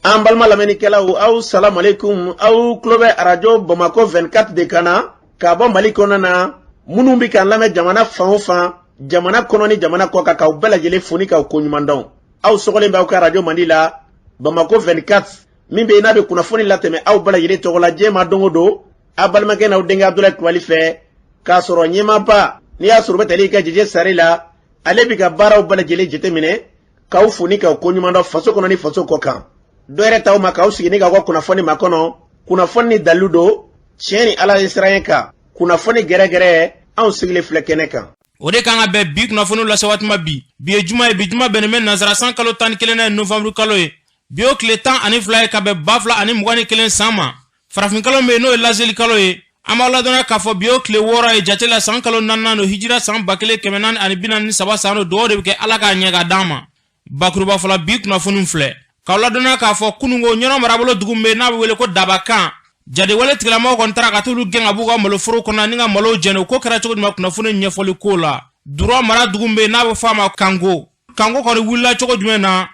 An balima lamɛnnikɛlaw, aw salamalekun. Aw tulo bɛ Arajo Bamakɔ 24 de kan na k'a bɔ Mali kɔnɔna na. Minnu bɛ k'an lamɛn jamana fan o fan, jamana kɔnɔ ni jamana kɔ kan, k'aw bɛɛ lajɛlen fo ni k'aw koɲuman dɔn. Aw sɔgɔlen bɛ aw ka arajo mandi la, Bamakɔ 24, min bɛ yen n'a bɛ kunnafoni latɛmɛ aw bɛɛ lajɛlen tɔgɔ la diɲɛ ma don o don, aw balimakɛ n'aw denkɛ Abudulayi Kulubali fɛ, k'a sɔrɔ ɲɛmaaba n'i y'a sɔrɔ u bɛ tali kɛ Jeje Sare la, ale bɛ ka baaraw bɛɛ lajɛlen jateminɛ, k'aw fo ni k'aw koɲuman dɔn faso kɔnɔ ni faso kɔ kan. Dɔ yɛrɛ t'aw ma k'aw sigi ni k'aw ka kunnafoni makɔnɔ, kunnafoni ni dalilu don, tiɲɛ ni Ala ye siran kan, kunnafoni gɛrɛgɛrɛ, anw sigilen filɛ kɛnɛ kan. O de kan ka bɛn bi kunnafoniw lase waati ma bi. Bi ye juma ye, bi juma bɛnnen bɛ nansara san kalo 11nan ye, novanburu kalo ye. Bi o tile 12 ye ka bɛn 2021 san ma. Farafin kalo min bɛ yen, n'o ye laseli kalo ye, an b'aw ladɔnniya k'a fɔ bi o tile 6 ye jate la, san kalo naaninan don, hijira san 1443 san don. Dugawu de bɛ kɛ Ala k'a ɲɛ k'a d'an ma. Bakuruba fɔlɔ, bi kunnafoniw filɛ k'aw ladɔnniya k'a fɔ kununko, Ɲɔnɔ marabolo dugu min bɛ yen n'a bɛ wele ko Dabakan, jadewale tigilamɔgɔw kɔni taara ka t'olu gɛn ka b'u ka maloforo kɔnɔ ni ka malow jɛni. O ko kɛra cogo jumɛn? Kunnafoni ɲɛfɔli ko la. Dura mara dugu min bɛ yen n'a bɛ fɔ a ma Kango, Kango kɔni wulila cogo jumɛn na?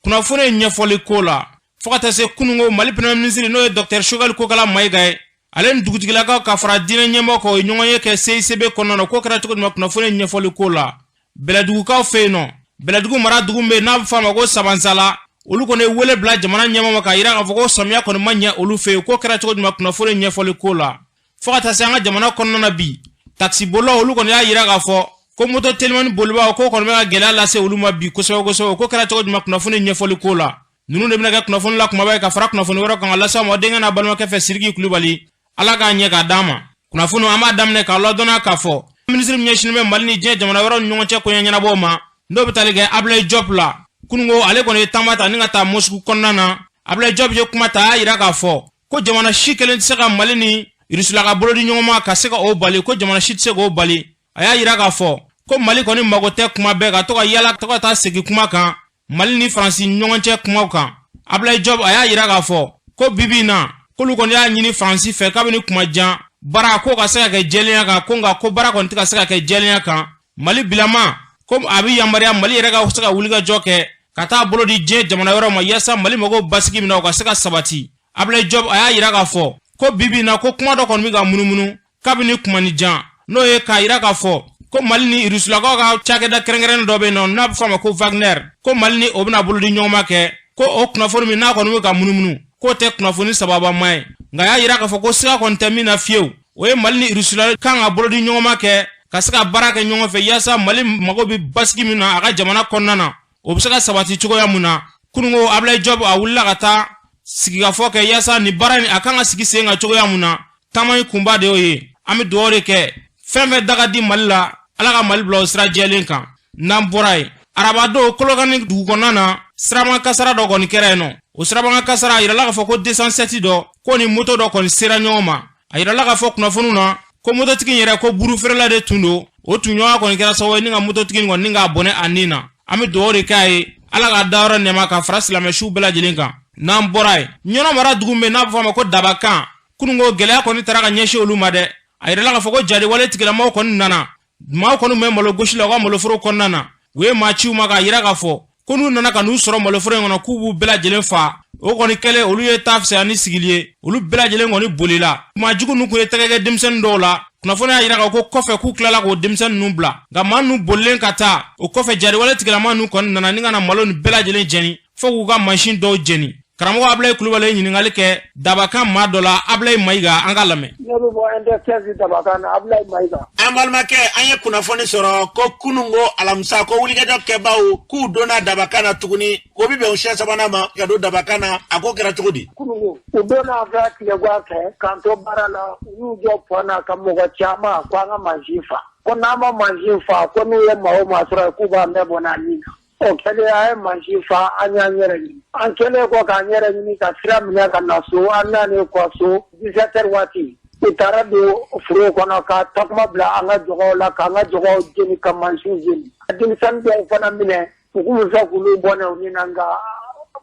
Kunnafoni ɲɛfɔli ko la. Fo ka taa se kununko, Mali Premier ministre, n'o ye Dr Choguel Kokala Mayiga ye, ale ni dugutigilakaw ka fara diinɛ ɲɛmɔgɔ kan, o ye ɲɔgɔn ye kɛ CICB kɔnɔna na. Ko kɛra cogo jumɛn? Kunnafoni ɲɛfɔli ko la. Bɛlɛdugukaw fɛ yen nɔ, Bɛlɛdugu mara dugu min bɛ yen n'a bɛ fɔ a ma ko Sabansala, olu kɔni ye wele bila jamana ɲɛmɔgɔ ma k'a yira k'a fɔ ko samiya kɔni ma ɲɛ olu fɛ yen. Ko kɛra cogo jumɛn? Kunnafoni ɲɛfɔli ko la. Fo ka taa se an ka jamana kɔnɔna na bi, takisibolilaw, olu kɔni y'a yira k'a fɔ ko moto telimani bolibaaw ko kɔni bɛ ka gɛlɛya lase olu ma bi kosɛbɛ kosɛbɛ. Ko kɛra cogo jumɛn? Kunnafoni ɲɛfɔli ko la. Ninnu de bɛna kɛ kunnafoni la kumaba ye ka fara kunnafoni wɛrɛ kan ka lase aw ma denkɛ n'a balimakɛ fɛ, Siriki Kulubali. Ala k'a ɲɛ k'a d'an ma. Kunnafoni, an b'a daminɛ k'a ladɔnniya k'a fɔ minisiri min ɲɛsinnen bɛ Mali ni diɲɛ jamana wɛrɛw ni ɲɔgɔn cɛ koɲɛ ɲɛnabɔ ma, n'o bɛ tali kɛ Ablaye Diop la, kununko ale kɔni ye taama ta ni ka taa Moscou kɔnɔna na. Ablaye Diop ye kuma ta, a y'a yira k'a fɔ ko jamana si kelen tɛ se ka Mali ni Rusila ka bolo di ɲɔgɔn ma ka se ka o bali, ko jamana si tɛ se k'o bali. A y'a yira k'a fɔ ko Mali kɔni mago tɛ kuma bɛɛ ka to ka yala to ka taa segin kuma kan Mali ni Faransi ɲɔgɔn cɛ kumaw kan. Ablaye Diop a y'a yira k'a fɔ ko bibi in na, k'olu kɔni y'a ɲini Faransi fɛ kabini kuma jan, baara ko ka se ka kɛ jɛlenya kan, ko nka ko baara kɔni tɛ ka se ka kɛ jɛlenya kan. Mali bilama ko a bɛ yamaruya Mali yɛrɛ ka se ka wulikajɔ kɛ ka taa bolo di diɲɛ jamana wɛrɛw ma, yaasa Mali mago basigi min na, o ka se ka sabati. Ablaye Diop a y'a yira k'a fɔ ko bibi in na, ko kuma dɔ kɔni bɛ ka munumunu kabini kuma ni jan, n'o ye k'a yira k'a fɔ ko Mali ni Rusilakaw ka cakɛda kɛrɛnkɛrɛnnen dɔ bɛ yen nɔ n'a bɛ fɔ a ma ko Wagner, ko Mali ni o bɛna bolo di ɲɔgɔn ma kɛ, ko o kunnafoni min n'a kɔni bɛ ka munumunu, k'o tɛ kunnafoni sababama ye. Nka a y'a yira k'a fɔ ko siga kɔni tɛ min na fiyewu, o ye Mali ni Rusila kan ka bolo di ɲɔgɔn ma kɛ ka se ka baara kɛ ɲɔgɔn fɛ, yaasa Mali mago bɛ basigi min na a ka jamana kɔnɔna na, o bɛ se ka sabati cogoya mun na. Kununko, Ablaye Diop a wulila ka taa sigikafɔ kɛ yaasa nin baara in a kan ka sigi sen kan cogoya mun na. Taama in kunba de y'o ye. An bɛ dugawu de kɛ, fɛn fɛn da ka di Mali la, Ala ka Mali bila o sira jɛlen kan. N'an bɔra yen, arabadon, Kolokani dugu kɔnɔna na, siraban kasara dɔ kɔni kɛra yen nɔ. O siraban kasara, a yirala k'a fɔ ko 207 dɔ ko ni moto dɔ kɔni sera ɲɔgɔn ma. A yirala k'a fɔ kunnafoniw na ko mototigi in yɛrɛ ko buru feerela de tun don. O tun ɲɔgɔn kɔni kɛra sababu ye ni ka mototigi in kɔni ni k'a bɔnɛ a nin na. An bɛ dugawu de k'a ye, Ala k'a dayɔrɔ nɛɛma ka fara silamɛ siw bɛɛ lajɛlen kan. N'an bɔra yen, Ɲɔnɔ mara dugu min n'a bɛ fɔ a ma ko Dabakan, kununko gɛlɛya kɔni taara ka ɲɛsin olu ma dɛ. A yirala k'a fɔ ko jadiwale tigilamɔgɔw kɔni nana, maaw kɔni bɛ malo gosi la u ka maloforo kɔnɔna na. U ye maa ci u ma k'a yira k'a fɔ ko n'u nana ka n'u sɔrɔ maloforo in kɔnɔ, k'u b'u bɛɛ lajɛlen faa. O kɔni kɛlen, olu ye taa fisaya ni sigili ye, olu bɛɛ lajɛlen kɔni bolila. Maa jugu ninnu tun ye tɛgɛ kɛ denmisɛnnin dɔw la. Kunnafoni y'a yira k'a ko kɔfɛ k'u tilala k'o denmisɛnnin ninnu bila, nka maa ninnu bolilen ka taa o kɔfɛ, jadiwale tigilama ninnu kɔni nana ni ka na malo nin bɛɛ lajɛlen jɛni, fo k'u ka mansin dɔw jɛni. Karamɔgɔ Abulayi Kulubali ye ɲininkali kɛ Dabakan maa dɔ la, Abulayi Mayiga, an ka lamɛn. Ne bɛ bɔ Indexes Dabakan na, Abulayi Mayiga. An balimakɛ, an ye kunnafoni sɔrɔ ko kununko alamisa, ko wulikajɔ kɛbaw k'u donna Dabakan na tuguni, ko bi bɛn siɲɛ sabanan ma ka don Dabakan na. A ko kɛra cogo di? Kununko, u donna an fɛ tilegan fɛ k'an to baara la, u y'u jɔ pɔn na ka mɔgɔ caman ko an ka mansin fa, ko n'an ma mansin fa, ko n'u ye maa o maa sɔrɔ yen, k'u b'an bɛɛ bɔnɛ an ni na. O kɛlen, an ye mansin fa, an y'an yɛrɛ ɲini. An kɛlen kɔ k'an yɛrɛ ɲini ka sira minɛ ka na so, an nanen kɔ so 17 heures waati, u taara don foro kɔnɔ ka takuma bila an ka jɔgɔw la, k'an ka jɔgɔw jeni, ka mansinw jeni, ka denmisɛnnin dɔw fana minɛ. U k'u bɛ fɛ k'olu bɔnɛ u ni na, nka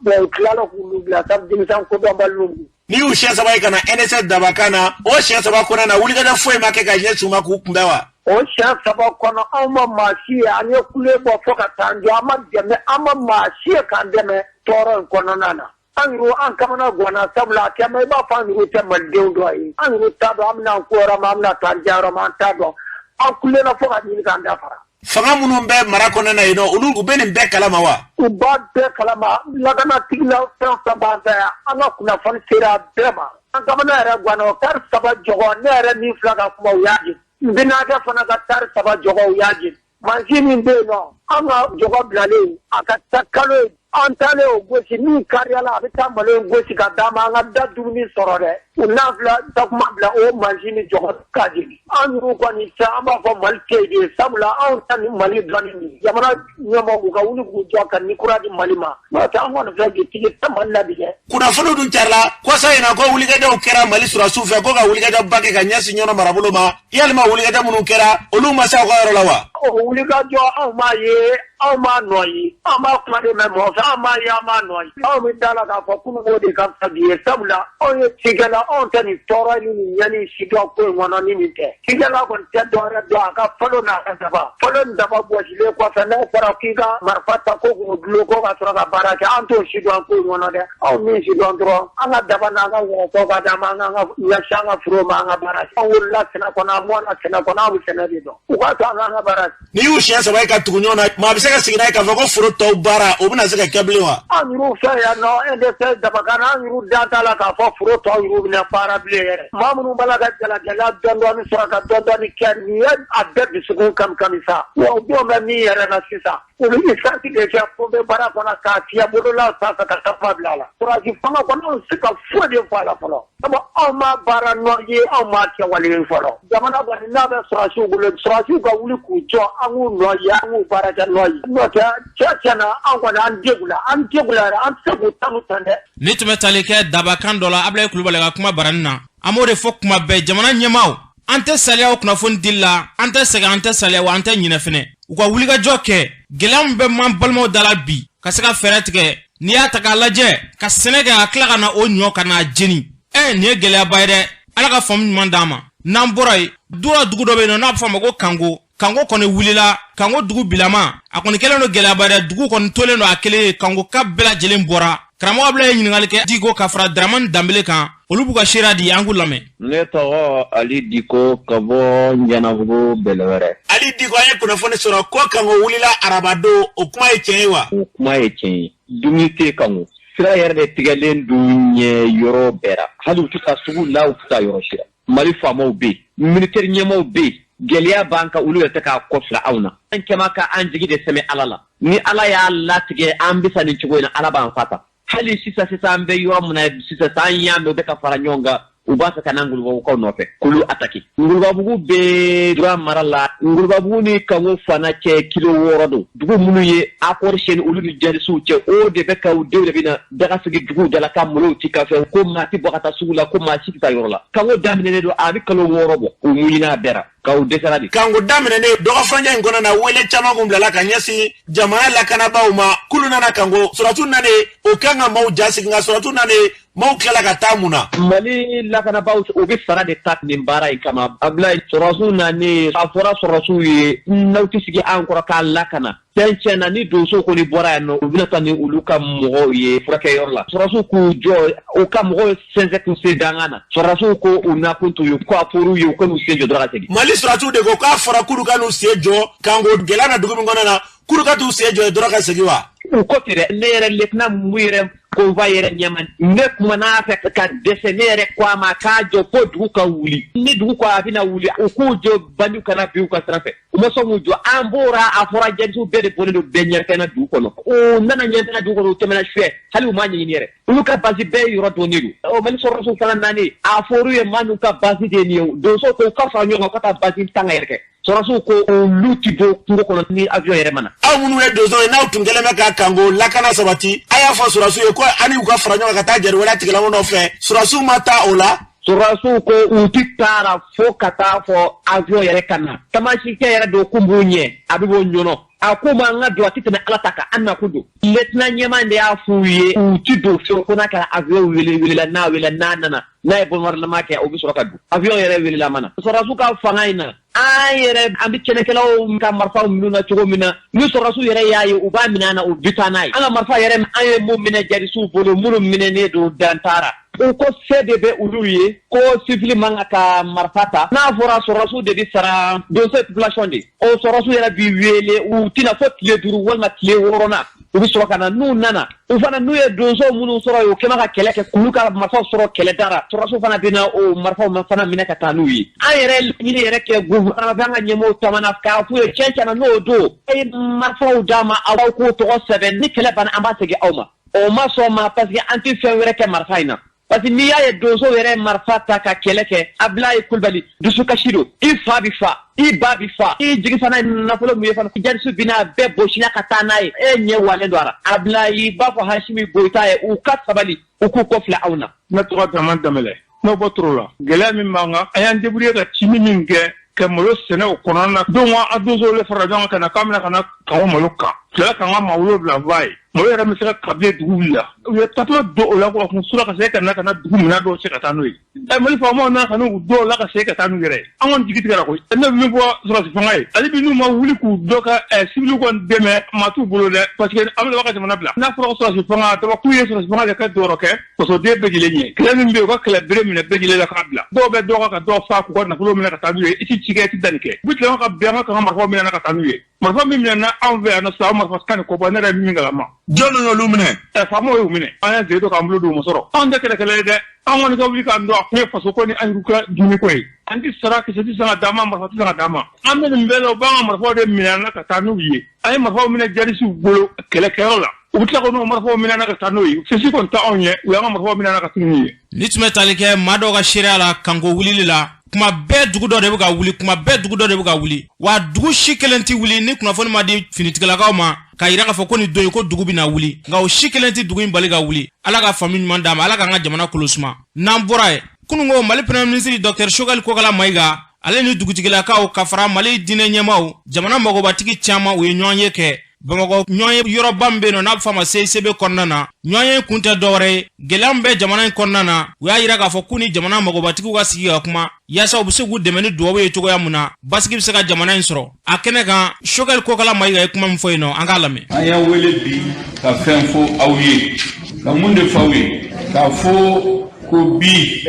bon, u tilala k'olu bila sabu denmisɛn kodɔnbaliw don. N'i y'u siɲɛ saba ye ka na NSS Dabakan na, o siɲɛ saba kɔnɔna na, wulikajɔ foyi ma kɛ ka ɲɛsin u ma k'u kunbɛn wa? O siɲɛ saba kɔnɔ, anw ma maa si ye. An ye kule bɔ fo ka taa jɔ, an ma dɛmɛ, an ma maa si ye k'an dɛmɛ tɔɔrɔ in kɔnɔna na. An yɛrɛ an kamana ganna, sabula a kɛma i b'a fɔ an yɛrɛ tɛ malidenw dɔ ye. An yɛrɛ t'a dɔn an bɛna an ko yɔrɔ min, an bɛna taa an diya yɔrɔ min, an t'a dɔn. An kulela fo ka ɲini k'an da fara. Fanga minnu bɛ mara kɔnɔna na yen nɔ, olu u bɛ nin bɛɛ kalama wa? U b'a bɛɛ kalama. Lakana tigila fɛn fɛn b'an fɛ yan, an ka kunnafoni sera a bɛɛ ma. An kamana yɛrɛ ganna, o tari 3 jɔgɔn, ne yɛrɛ min filɛ ka kuma, u y'a jeni. N binakɛ fana ka tari 3 jɔgɔn, u y'a jeni. Mansin min bɛ yen nɔ, an ka jɔgɔ bilalen a ka taa kalo ye, an taalen o gosi, min kariyala a bɛ taa malo in gosi ka d'a ma, an ka da dumuni sɔrɔ dɛ. U n'a filɛ takuma bila o mansin ni jɔgɔ ka jeni. An yɛrɛ kɔni cɛ, an b'a fɔ Mali tɛ yen de, sabula anw ta ni Mali dɔnni nin. Jamana ɲɛmɔgɔw u ka wuli k'u jɔ ka ni kura di Mali ma. N'o tɛ an kɔni filɛ bi, tigi tɛ Mali la bi dɛ. Kunnafoni dun carila kɔsa in na ko wulikajɔw kɛra Mali sɔrɔdasiw fɛ ko ka wulikajɔba kɛ ka ɲɛsin Ɲɔnɔ marabolo ma. Yalima wulikajɔ minnu kɛra, olu ma se aw ka yɔrɔ la wa? O wulikajɔ, anw m'a ye, anw m'a nɔ ye. An b'a kuma de mɛn mɔgɔ fɛ, an b'a ye, an b'a nɔ ye. Anw bɛ da la k'a fɔ kununko de ka fisa bi ye, sabula anw ye cikɛla, anw tɛ nin tɔɔrɔ ni nin ɲɛni si dɔn ko in kɔnɔ ni nin tɛ. Cikɛla kɔni tɛ dɔwɛrɛ dɔn a ka falo n'a ka daba. Falo ni daba gosilen kɔfɛ, n'a fɔra k'i ka marifa ta ko k'o dulon ko ka sɔrɔ ka baara kɛ, an t'o si dɔn ko in kɔnɔ dɛ. Anw min si dɔn dɔrɔn, an ka daba n'an ka wɔrɔtɔ ka d'an ma, an k'an ka ɲɛsin an ka foro ma, an ka baara kɛ. An wolola sɛnɛ kɔnɔ, an mɔna sɛnɛ kɔnɔ, an bɛ sɛnɛ de dɔn. U k'a to an k'an ka baara kɛ. N'i y'u siɲɛ 3 ye ka tugu ɲɔgɔn na, maa bɛ se ka sigi n'a ye k'a fɔ ko foro tɔw baara o bɛna se ka kɛ bilen wa? An yɛrɛw fɛ yan nɔ, NDC dabakan, an yɛrɛw dan t'a la k'a fɔ foro tɔw yɛrɛw bɛna baara bilen yɛrɛ. Maa minnu b'a la ka jalagɛlɛya dɔɔni dɔɔni sɔrɔ ka dɔɔni dɔɔni kɛ, nin ye a bɛɛ dusukun kami kami sa. Wa u denw bɛ min yɛrɛ la sisan, u bɛ essence de kɛ pompe baara kɔnɔ k'a fiyɛ bolola sanfɛ ka tasuma bila a la. Sɔrɔdasi fanga kɔnɔ, anw se ka foyi de fɔ a la fɔlɔ. Sabu anw ma baara nɔ ye, anw ma kɛwale ye fɔlɔ. Jamana kɔni n'a bɛ sɔrɔdasiw bolo, sɔrɔdasiw ka wuli k'u jɔ, an k'u nɔ ye, an k'u baara kɛ nɔ ye. N'o tɛ, cɛ tiɲɛ na, an kɔni an degunna, an degunna yɛrɛ, an tɛ se k'u tanu tan dɛ. Ni tun bɛ tali kɛ dabakan dɔ la, Abulayi Kulubali ka kuma barani na, an b'o de fɔ kuma bɛɛ jamana ɲɛmaaw. An tɛ saliya o kunnafoni dili la, an tɛ sɛgɛn, an tɛ saliya, wa an tɛ ɲinɛ fɛnɛ. U ka wulikajɔ kɛ, gɛlɛya min bɛ man balimaw da la bi, ka se ka fɛɛrɛ tigɛ. N'i y'a ta k'a lajɛ, ka sɛnɛ kɛ ka tila ka na o ɲɔ ka n'a jeni, nin ye gɛlɛyaba ye dɛ. Ala ka faamu ɲuman d'an ma. N'an bɔra yen, dura dugu dɔ bɛ yen nɔ n'a bɛ fɔ a ma ko Kango. Kango kɔni wulila, Kango dugu bilama, a kɔni kɛlen don gɛlɛyaba dɛ. Dugu kɔni tolen don a kelen ye, Kango ka bɛɛ lajɛlen bɔra. Karamɔgɔ Abulayi ye ɲininkali kɛ Diko ka fara Dramani Danbele kan, olu b'u ka seereya di, an k'u lamɛn. Ne tɔgɔ Ali Diko ka bɔ Ɲanabugu Bɛlɛwɛrɛ. Ali Diko, an ye kunnafoni sɔrɔ ko Kango wulila arabadon, o kuma ye tiɲɛ ye wa? O kuma ye tiɲɛ ye. Dumuni tɛ Kango. Sira yɛrɛ de tigɛlen don ɲɛ yɔrɔ bɛɛ ra. Hali u tɛ taa sugu la, u tɛ taa yɔrɔ si la. Mali faamaw bɛ yen, militaire ɲɛmaaw bɛ yen, gɛlɛya b'an kan, olu yɛrɛ tɛ k'a kɔfilɛ anw na. An kɛma ka an jigi de sɛmɛ Ala la. Ni Ala y'a latigɛ an bɛ sa nin cogo in na, Ala b'an fa ta. Hali sisan sisan an bɛ yɔrɔ min na sisan, an y'a mɛn u bɛ ka fara ɲɔgɔn kan, u b'a fɛ ka na Ngulubabugukaw nɔfɛ k'olu ataki. Ngulubabugu bɛ Dura mara la. Ngulubabugu ni Kango fana cɛ kilo 6 don. Dugu minnu ye accord signé olu ni jihadisiw cɛ, o de bɛ ka u denw de bɛ na daga sigi duguw da la ka malow ci ka fɛn ko maa tɛ bɔ ka taa sugu la, ko maa si tɛ taa yɔrɔ la. Kango daminɛnen don, a bɛ kalo 6 bɔ, u muɲuna a bɛɛ ra. K'aw dɛsɛra de. Kango daminɛnen dɔgɔfurancɛ in kɔnɔ na, wele caman kun bilala ka ɲɛsin jamana lakanabaaw ma. K'olu nana Kango, sɔrɔdasiw nanen, o kan ka maaw jasigi, nka sɔrɔdasiw nanen, maaw tilala ka taa mun na? Mali lakanabaaw, u bɛ sara de ta nin baara in kama. Abulayi, sɔrɔdasiw nanen, a fɔra sɔrɔdasiw ye, n'aw tɛ sigi an kɔrɔ k'a lakana. Fɛn tiɲɛna ni donsow kɔni bɔra yan nɔ, u bɛna taa ni olu ka mɔgɔw ye furakɛyɔrɔ la. Sɔrɔdasiw k'u jɔ, u ka mɔgɔw sɛnsɛn k'u sen dangan na. Sɔrɔdasiw ko u nakun t'u ye, ko a fɔr'u ye u ka n'u sen jɔ dɔrɔn ka segin. Mali sɔrɔdasiw de ko k'a fɔra k'olu ka n'u sen jɔ Kango gɛlɛya na dugu min kɔnɔ na, k'olu ka t'u sen jɔ yen dɔrɔn ka segin wa? U ko ten dɛ. Ne yɛrɛ lieutenant mun yɛrɛ convoi yɛrɛ ɲɛma, ne kumana a fɛ ka dɛsɛ, ne yɛrɛ ko a ma k'a jɔ fo dugu ka wuli. Ni dugu ko a bɛna wuli, u k'u jɔ, bandiw kana bin u ka sira fɛ. U ma sɔn k'u jɔ. An bɔra, a fɔra jihadisiw bɛɛ de bɔlen don bɛɛ ɲɛfɛna dugu kɔnɔ. U nana ɲɛfɛna dugu kɔnɔ, u tɛmɛna suyɛ, hali u m'a ɲɛɲini yɛrɛ. Olu ka base bɛɛ yɔrɔ dɔnnen don. O Mali sɔrɔdasiw fana nanen, a fɔr'u ye maa ninnu ka base de ye nin ye. Donsow ko u ka fara ɲɔgɔn kan, u ka taa base tan ka yɛrɛ kɛ. Sɔrɔdasiw ko olu ti bɔ kungo kɔnɔ ni avion yɛrɛ ma na. Aw minnu ye donso ye, n'aw tun kɛlen bɛ ka Kango lakana sabati, a y'a fɔ sɔrɔdasiw ye ko ani u ka fara ɲɔgɔn kan ka taa jariwaleya tigilamɔgɔw nɔfɛ. Sɔrɔdasiw ma taa o la. Sɔrɔdasiw ko u ti taara fo ka taa fɔ avion yɛrɛ ka na. Tamasikɛ yɛrɛ don kun b'u ɲɛ, a bɛ bɔ ɲɔnɔ. A ko ma an ka don, a tɛ tɛmɛ Ala ta kan, an nakun don. Lieutenant ɲɛmaa de y'a f'u ye, u ti don fiyewu ko n'a kɛra avion wele welela, n'a wele n'a nana, n'a ye bombardement kɛ, o bɛ sɔrɔ ka don. Avion yɛrɛ welela ma na. Sɔrɔdasiw ka fanga in na, an yɛrɛ an bɛ cɛnɛkɛlaw ka marifaw minnu na cogo min na, ni sɔrɔdasiw yɛrɛ y'a ye, u b'a minɛ an na, u bɛ taa n'a ye. An ka marifa yɛrɛ, an ye mun minɛ jadisiw bolo, minnu minɛnen don dantara, u ko se de bɛ olu ye, ko sivili man kan ka marifa ta. N'a fɔra sɔrɔdasiw de bɛ sara, donso population de, o sɔrɔdasiw yɛrɛ b'i wele, u tɛna fo tile 5 walima tile 6nan, u bɛ sɔrɔ ka na. N'u nana, u fana n'u ye donso minnu sɔrɔ yen, u kɛlen ka kɛlɛ kɛ k'olu ka marifaw sɔrɔ kɛlɛ da, sɔrɔdasiw fana bɛ na o marifaw fana minɛ ka taa n'u ye. An yɛrɛ ɲini yɛrɛ kɛ gouvernement fɛ, an ka ɲɛmɔgɔw tamana k'a f'u ye tiɲɛ tiɲɛ na, n'o don a ye marifaw d'a ma, aw k'o tɔgɔ sɛbɛn, ni kɛlɛ banna, an b'a segin aw ma. O ma sɔn ma, parce que an tɛ fɛn wɛrɛ kɛ marifa in na, parce que n'i y'a ye donsow yɛrɛ marifa ta ka kɛlɛ kɛ, Ablaye Kulibali, dusukasi don. I fa bi fa, i ba bi fa, i jigi fana ye nafolo min ye fana, jadisiw bɛna bɛɛ bosila ka taa n'a ye, e ɲɛ walen don a la. Ablaye b'a fɔ Hasimi Goyita ye, u ka sabali, u k'u kɔ filɛ anw na. Ne tɔgɔ Dramane Danbɛlɛ, n'o bɔ toro la. Gɛlɛya min b'an kan, an y'an débrouiller ka cimi min kɛ ka malo sɛnɛ o kɔnɔna na don, an donsow le fara ɲɔgɔn kan ka na k'an bɛna ka na k'an ka malo kan, tila k'an ka maa 7 fa ye. Malo yɛrɛ bɛ se ka kabile dugu wuli la, u ye tasuma don o la, k'o kun sura ka se ka na ka na dugu minɛ dɔw cɛ ka taa n'o ye. Ɛ, Mali faamaw nana ka n'u dɔw la ka se ka taa n'u yɛrɛ ye. An kɔni jigi tigɛra koyi. Ne bɛ min fɔ sɔrɔdasi fanga ye hali bi, n'u ma wuli k'u dɔ ka siviliw kɔni dɛmɛ, maa t'u bolo dɛ, parce que an bɛ laban ka jamana bila. N'a fɔra ko sɔrɔdasi fanga dabakuru ye, sɔrɔdasi fanga de ka jɔyɔrɔ kɛ fasoden bɛɛ lajɛlen ye. Kɛlɛ min bɛ yen, u ka kɛlɛ bere minɛ bɛɛ lajɛlen la k'a bila. Dɔw bɛ dɔw kan ka dɔw fa k'u ka nafolo minɛ ka taa n'u ye. I ti ci kɛ, i ti danni kɛ, u bɛ tila ka bɛn an ka kan ka marifaw minɛ ka taa n'u ye. Marifa min minɛna anw fɛ yan nɔ sisan, o marifa 10 ni kɔ bɔ, ne yɛrɛ min kalama. Jɔn y'olu minɛ? Ɛ, faamaw y'u minɛ. An y'an sen to k'an bolo d'u ma sɔrɔ. Anw tɛ kɛlɛkɛla ye dɛ, an kɔni ka wuli k'an dɔn, a kun ye faso ko ni an y'u ka dumuni ko ye. An ti sara, kisɛ ti san ka d'an ma, marifa ti san ka d'an ma. An bɛ nin bɛɛ la, u b'an ka marifaw de minɛ an na ka taa n'u ye. An ye marifaw minɛ jadisiw bolo kɛlɛkɛyɔrɔ la, u bɛ tila ka n'o marifaw minɛ an na ka taa n'o ye. Sesi kɔni tɛ anw ye, u y'an ka marifaw minɛ an na ka taa n'u ye. Ni tun bɛ tali kɛ maa dɔw ka seereya la kanko wulili la, kuma bɛɛ dugu dɔ de bɛ ka wuli, kuma bɛɛ dugu dɔ de bɛ ka wuli, wa dugu si kelen tɛ wuli ni kunnafoni ma di finitigilakaw ma k'a yira k'a fɔ ko nin don in ko dugu bɛna wuli, nka o si kelen tɛ dugu in bali ka wuli. Ala ka faamu ɲuman d'a ma, Ala k'an ka jamana kolo suma. N'an bɔra yen, kununko Mali Premier ministre Docteur Choguel Kokala Mayiga, ale ni dugutigilakaw ka fara Mali diinɛ ɲɛmaaw, jamana magobatigi caman, u ye ɲɔgɔn ye kɛ Bamakɔ. Ɲɔgɔn ye yɔrɔba min bɛ yen nɔ n'a bɛ fɔ a ma CICB kɔnɔna na, ɲɔgɔn ye kun tɛ dɔwɛrɛ ye, gɛlɛya min bɛ jamana in kɔnɔna na. U y'a yira k'a fɔ k'u ni jamana magobatigiw ka sigi ka kuma yaasa u bɛ se k'u dɛmɛ ni dugawu ye cogoya min na, basigi bɛ se ka jamana in sɔrɔ. A kɛnɛ kan, Choguel Kokala Mayiga ye kuma min fɔ yen nɔ, an k'a lamɛn. An y'an wele bi ka fɛn fɔ aw ye, ka mun de fɔ aw ye? K'a fɔ ko bi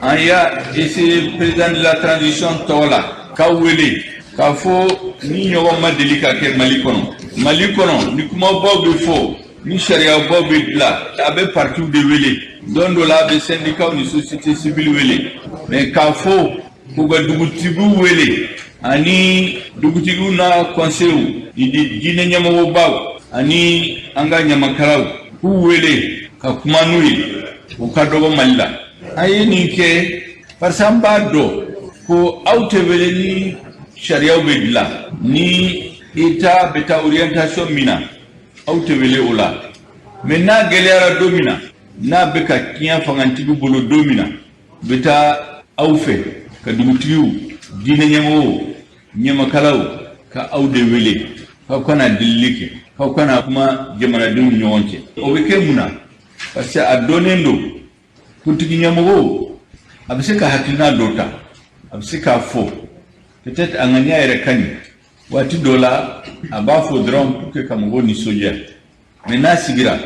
an y'a essayer, président de la transition tɔgɔ la, k'aw wele k'a fɔ ni ɲɔgɔn ma deli ka kɛ Mali kɔnɔ. Mali kɔnɔ, ni kumabaw bɛ fɔ, ni sariyabaw bɛ dilan, a bɛ partiw de wele, don dɔ la a bɛ syndicats ni société civile wele, mais k'a fɔ k'u ka dugutigiw wele ani dugutigiw n'a conseils ni diinɛ ɲɛmɔgɔbaw ani an ka ɲamakalaw, k'u wele ka kuma n'u ye, o ka dɔgɔ Mali la. An ye nin kɛ parce que an b'a dɔn ko aw tɛ wele ni sariyaw bɛ dilan, ni État bɛ taa orientation min na, aw tɛ wele o la. Mais n'a gɛlɛyara don min na, n'a bɛ ka tiɲɛ fangatigiw bolo don min na, u bɛ taa aw fɛ ka dugutigiw, diinɛ ɲɛmɔgɔw, ɲamakalaw, ka aw de wele k'aw kana delili kɛ, k'aw kana kuma jamanadenw ni ɲɔgɔn cɛ. O bɛ kɛ mun na? Parce que a dɔnnen don, kuntigi ɲɛmɔgɔw a bɛ se ka hakilina dɔ ta, a bɛ se k'a fɔ, peut-être a ŋaniya yɛrɛ ka ɲi, waati dɔ la a b'a fɔ dɔrɔn pour que ka mɔgɔw nisɔndiya. Mais n'a sigira,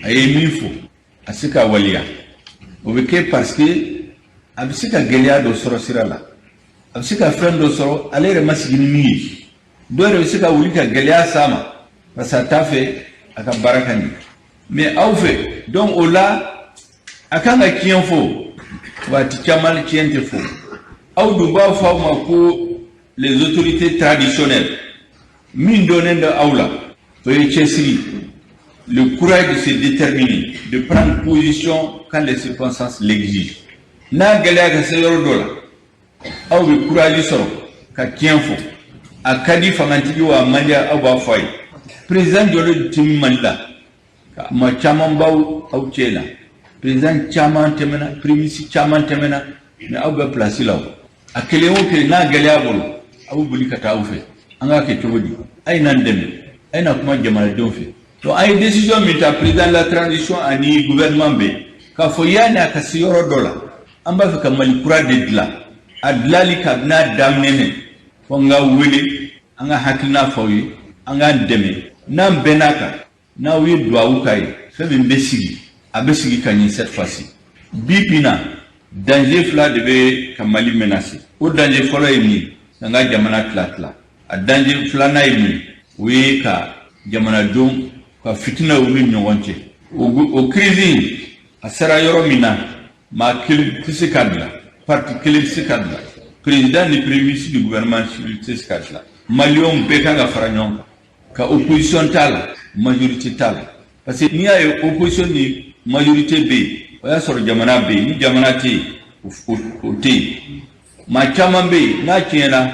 a ye min fɔ, a se ka waleya, o bɛ kɛ parce que a bɛ se ka gɛlɛya dɔ sɔrɔ sira la, a bɛ se ka fɛn dɔ sɔrɔ ale yɛrɛ ma sigi ni min ye. Dɔw yɛrɛ bɛ se ka wuli ka gɛlɛya s'a ma parce que a t'a fɛ a ka baara ka ɲɛ. Mais aw fɛ, donc o la a kan ka tiɲɛ fɔ, waati caman tiɲɛ tɛ fɔ. Aw dun b'a fɔ aw ma ko les autorités traditionnelles, min dɔnnen don aw la, o ye cɛsiri, le courage de se déterminer, de prendre position quand les circonstances l'exigent. N'a gɛlɛya ka se yɔrɔ dɔ la, aw bɛ courage sɔrɔ ka tiɲɛ fɔ. A ka di fangatigi wa, a man di, aw b'a fɔ a ye. Président jɔlen tɛ Mali la, maa caman b'aw aw cɛ la, président caman tɛmɛna, premier ministre caman tɛmɛna, mais aw bɛ place la. O a kelen o kelen n'a gɛlɛya bolo, aw bɛ boli ka taa aw fɛ. An k'a kɛ cogo di? A ye n'an dɛmɛ. A ye na kuma jamanadenw fɛ. Donc an ye décision min ta, président de la transition ani gouvernement bɛ yen, k'a fɔ yanni a ka se yɔrɔ dɔ la, an b'a fɛ ka Mali kura de dilan. A dilali kabini a daminɛ, fo n ka wele, an ka hakilina f'aw ye, an k'an dɛmɛ. N'an bɛnn'a kan, n'aw ye duwawu k'a ye, fɛn min bɛ sigi, a bɛ sigi ka ɲɛ. Cette fois-ci, bi bi na, danger fila de bɛ ka Mali menacer. O danger fɔlɔ ye min ye? K'an ka jamana tila tila. A danger filanan ye mun ye? O ye ka jamanadenw ka fitinaw ni ɲɔgɔn cɛ. O crise in, a sera yɔrɔ min na, maa kelen tɛ se ka bila, parti kelen tɛ se ka bila, président ni premier ministre ni gouvernement civil tɛ se ka bila. Maliyɛnw bɛɛ kan ka fara ɲɔgɔn kan, ka opposition t'a la, majorité t'a la, parce que n'i y'a ye opposition ni majorité bɛ yen, o y'a sɔrɔ jamana bɛ yen. Ni jamana tɛ yen, o tɛ yen. Maa caman bɛ yen, n'a tiɲɛna,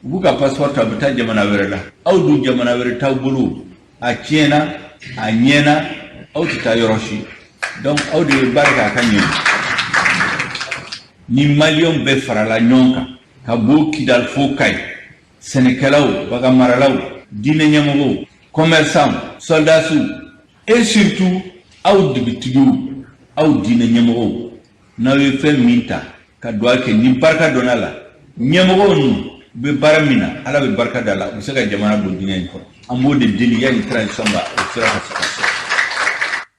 u b'u ka passeport ta, u bɛ taa jamana wɛrɛ la. Aw dun, jamana wɛrɛ t'aw bolo. A tiɲɛna, a ɲɛna, aw tɛ taa yɔrɔ si. Donc aw de bɛ baara kɛ a ka ɲɛ. Ni Maliyɛnw bɛɛ farala ɲɔgɔn kan, ka bɔ Kidali fo Kayi, sɛnɛkɛlaw, baganmaralaw, diinɛ ɲɛmɔgɔw, commerçants, soldats et surtout aw dugutigiw, aw diinɛ ɲɛmɔgɔw, n'aw ye fɛn min ta ka duwawu kɛ, ni barika donna la, ɲɛmɔgɔw ninnu u bɛ baara min na, Ala bɛ barika da la, u bɛ se ka jamana bɔ dingɛ in kɔnɔ. An b'o de deli yanni transition ba o sera ka se ka sɔrɔ.